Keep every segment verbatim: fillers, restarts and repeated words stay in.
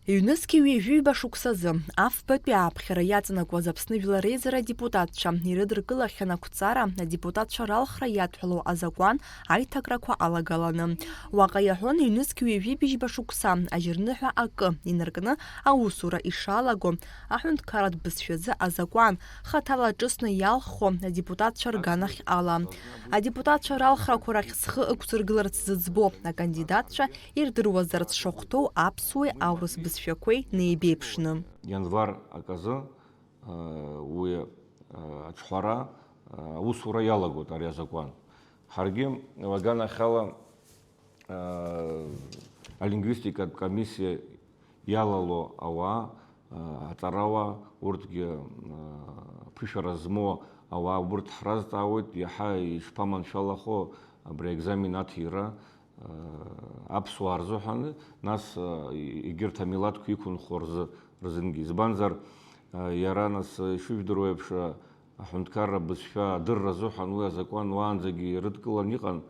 Ҩнызқьи ҩажәи ҩба шықәсазы, афбатәи ааԥхьара иаҵанакуаз Аԥсны Жәлар Реизара адепутатцәа ирыдыркылахьан ақәҵара, адепутатцәа ралхра иадҳәалоу азакәан аиҭакрақәа алагаланы. Уаҟа иаҳәон ҩнызқьи ҩажәи быжьба шықәса ажьырныҳәа акы инаркны аусура ишалаго, аҳәынҭқарратә бызшәазы азакәан, хаҭала ҿыцны иалххо адепутатцәа рганахь ала. Адепутатцәа ралхрақәа рахь зхы ықәзыргыларц зыӡбо акандидатцәа ирдыруазарц шахәҭоу аԥсуеи аурыс бызшәақәеи неибеиԥшны. Ианвар аказы, уи аҿҳәара, аусура иалагоит ари азакәан. Ҳаргьы уаганахьала алингвистикатә комиссиа иалало ауаа, аҵарауаа, урҭгьы ԥышәара змоу ауаа, урҭ ҳразҵаауеит, иаҳа ишԥаманшәалахо абри аекзамен аҭира аԥсуаа рзыҳәан, нас егьырҭ амилаҭқәа иқәынхо рзы, рзынгьы. Избанзар, иара, нас, ишыжәдыруа еиԥш, аҳәынҭқарра бызшәа адырра азыҳәан уи азакәан уаанӡагьы ирыдкылан иҟан,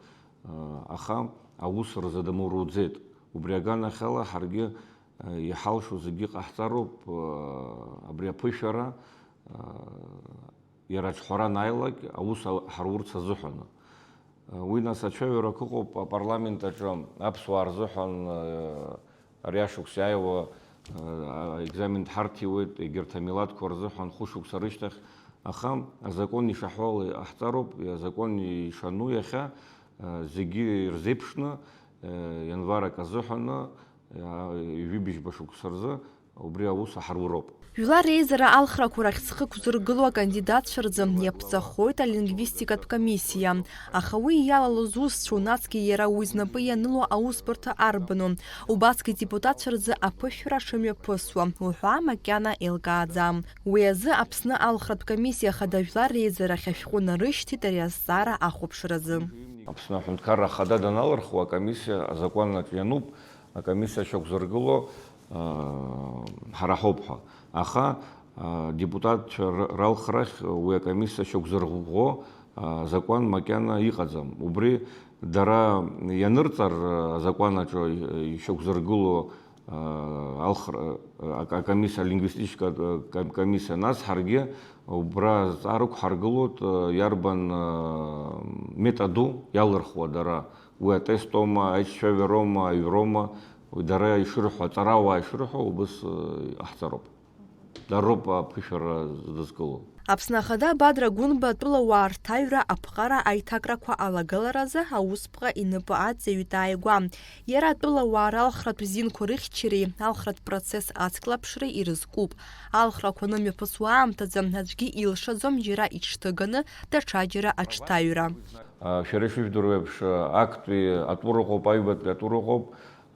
аха аус рзадамыруӡеит. Убри аганахьала ҳаргьы иҳалшо зегьы ҟаҳҵароуп, абри аԥышәара иара аҿҳәара анааилак аус ҳарурц азыҳәан. Уи, нас, ацәажәарақәа ыҟоуп апарламент аҿы аԥсуаа рзыҳәан, ари ашықәс иааиуа, аекзамен дҳарҭиуеит, егьырҭ амилаҭқәа рзыҳәан хәышықәса рышьҭахь, аха азакәан ишаҳәо ала иҟаҳҵароуп, азакәан ишану иахьа, зегьы ирзеиԥшны, ианварак азыҳәаны, ҩажәи быжьба шықәса рзы убри аус аҳаруроуп. Жәлар реизара алхрақәа рахь зхы ықәзыргыло акандидатцәа рзы иаԥҵахоит алингвистикатә комиссиа. Аха уи иалалоз усцәоу, насгьы иара уи знапы ианыло аусбарҭа арбану? Убасгьы адепутатцәа рзы аԥышәара шымҩаԥысуа уҳәа макьана еилкааӡам. Уи азы Аԥсны алхратә комиссиа хада Жәлар реизарахь ашәҟәы нарышьҭит ари азҵаара ахәаԥшразы. Аԥсны аҳәынҭқарра ахада даналырхуа, акомиссиа азакәанаҿ иануп, акомиссиа шьақәзыргыло, аа, ҳара ҳоуп ҳәа. Аха, аа, депутатцәа р-, ралхрахь уи акомиссиа шьақәзырӷәӷәо, аа, закәан макьана иҟаӡам. Убри дара ианырҵар, аа, азакәанаҿы ишьақәзыргыло, аа, алхра-, а-, акомиссиа, алингвистическа, а, ком-, комиссиа, нас ҳаргьы убра азҵаара ықәҳаргылоит, а, иарбан, а, методу иалырхуа дара, уи атестоума, аицәажәароума, аҩроума, уи дара ишырҳәо, аҵарауаа ишырҳәо, убыс, а, иҟаҳҵароуп. Дароуп аԥышәара зыдызкыло. Аԥсны Ахада Бадра Гәынба атәылауаа рҭаҩра аԥҟара аиҭакрақәа алагаларазы аусԥҟа инапы аҵаҩит ааигәа. Иара атәылауаа ралхратә зинқәа рыхьчареи алхратә процесс ацклаԥшреи ирызкуп. Алхрақәа анымҩаԥысуа аамҭазы аӡәгьы илшаӡом џьара иҽҭыганы, даҽаџьара аҽҭаҩра. Шәара ишыжәдыруа еиԥш, актәи атур ыҟоуп, аҩбатәи атур ыҟоуп.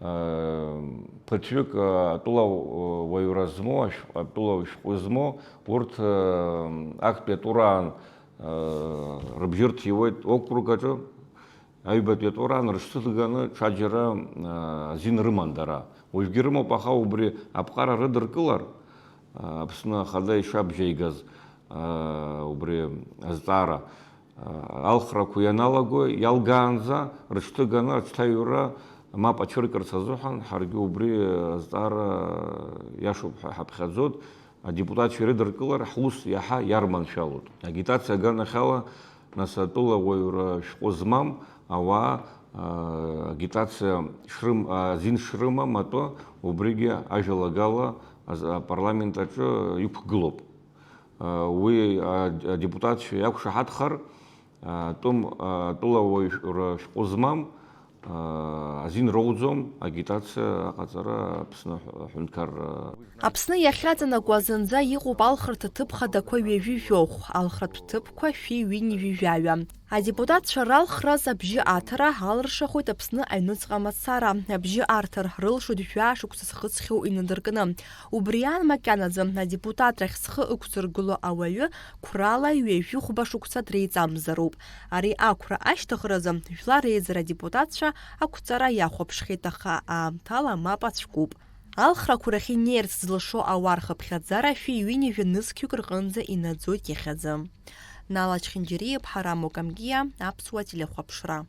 Ԥыҭҩык атәыла уаҩра змоу, ашә-, атәыла ашәҟәы змоу, урҭ актәи атураан рыбжьы рҭиуеит округ аҿы, аҩбатәи атураан рыҽҭыганы ҽаџьара азин рыман дара. Уажәгьы рымоуп, аха убри аԥҟара рыдыркылар, Аԥсны Ахада ишабжьаигаз убри азҵаара, алхрақәа ианалаго, иалгаанӡа рыҽҭыганы аҽҭаҩра мап ацәыркырц азыҳәан, ҳаргьы убри азҵаара иашоуп ҳәа ҳаԥхьаӡоит. Адепутатцәа ирыдыркылар ҳус иаҳа иарманшәалоит. Агитациа аганахьала, нас, атәыла уаҩра шәҟәы змам ауаа, аа, агитациа шрым-, азин шрымам атәы, убригьы ажәалагала аз-, апарламент аҿы иқәгылоуп. Уи адепутатцәа иақәшаҳаҭхар, атәым, атәылауаҩра шәҟәы змам, азин роуӡом агитациа аҟаҵара Аԥсны аҳәынҭқарра. Аԥсны иахьаҵанакуа зынӡа иҟоуп алхырҭа ҭыԥ хадақәа ҩажәи жәохә, алхратә ҭыԥқәа шәи ҩынҩажәи жәаҩа. Адепутатцәа ралхраз абжьы аҭара алыршахоит Аԥсны аҩныҵҟа мацара. Абжьы арҭар рылшоит жәаа шықәса зхыҵхьоу инадыркны. Убри аан макьанаӡа адепутатрахь зхы ықәзыргыло ауаҩы қәрала ҩажәи хәба шықәса дреиҵамзароуп. Ари ақәра ашьҭыхразы Жәлар Реизара адепутатцәа ақәҵара иахәаԥшхьеит, аха аамҭала мап ацәкуп. Алхрақәа рахь инеирц зылшо ауаа рхыԥхьаӡара шәи ҩынҩажәи нызқьҩык рҟынӡа инаӡоит иахьазы. Нала Чхинџьариа-иԥҳа, Рамо Камгиа, Аԥсуа телехәаԥшра.